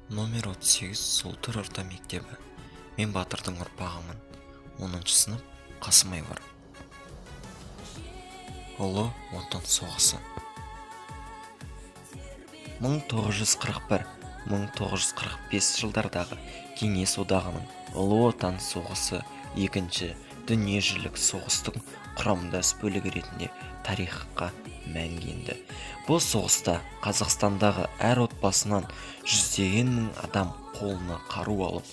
Номер 38 Солтыр орта мектебі. Мен батырдың ұрпағымын. 10 сынып, Қасым Айбар. Ұлы Отан соғысы. 1941-1945 жылдардағы Кеңес Одағының Ұлы Отан соғысы Екінші дүниежүзілік соғыстың құрамдас бөлігі ретінде тарихқа мәңгі енді. Бұл соғыста Қазақстандағы әр отбасынан жүздеген мың адам қолына қару алып,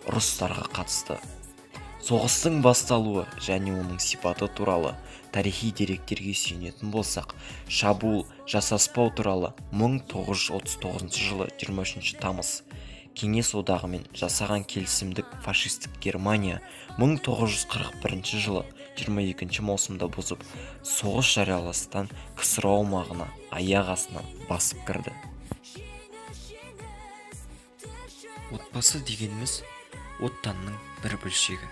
ұрыстарға қатысты. Соғыстың басталуы және оның сипаты туралы тарихи деректерге сүйенетін болсақ, шабуыл жасаспау туралы 1939 жылы 23 тамыз Кеңес Одағымен жасаған келісімдік фашистік Германия 1941 жылы 22 маусымда бұзып, соғыс жарияластан КСРО аумағына аяқ астынан басып кірді. Отбасы дегеніміз — отанның бір бөлшегі.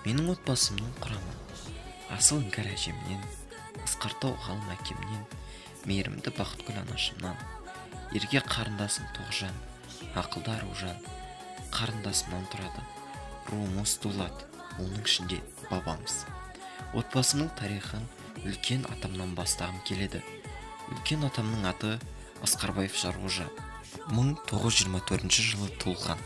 Менің отбасымның құрамы: асыл Іңкәр әжемнен, асқар тау ғалым әкемнен, мейірімді Бақытгүл анашымнан, ерке қарындасым Тоғжан, ақылды Аружан қарындасымнан тұрады. Руымыз дулат, оның ішінде бабамыз. Отбасымның тарихын үлкен атамнан бастағым келеді. Үлкен атамның аты Асқарбаев Жарғожа, 1924 жылы туылған.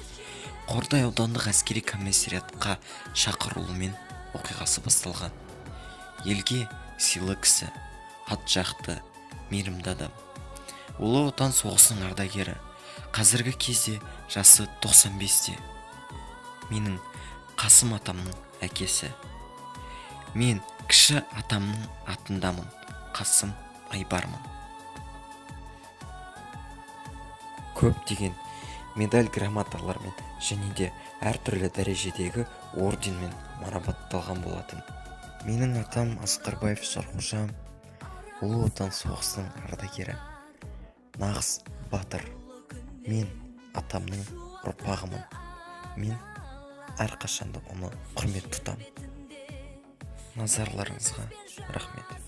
Қордай аудандық әскери комиссариатқа шақырылуымен оқиғасы басталған. Елге сыйлы кісі, ат жақты, мейірімді адам. Ұлы Отан соғысының ардагері. Қазіргі кезде жасы 95-те. Менің Қасым атамның әкесі. Мен кіші атамның атындамын, Қасым Айбармын. Көптеген медаль, грамоталармен және де әртүрлі дәрежедегі орденмен марапатталған болатын. Менің атам Асқарбаев Жарқожа, Ұлы Отан соғысының ардагері, нағыз батыр. Мен атамның ұрпағымын. Мен әрқашанда оны құрмет тұтамын. Назарларыңызға рахмет.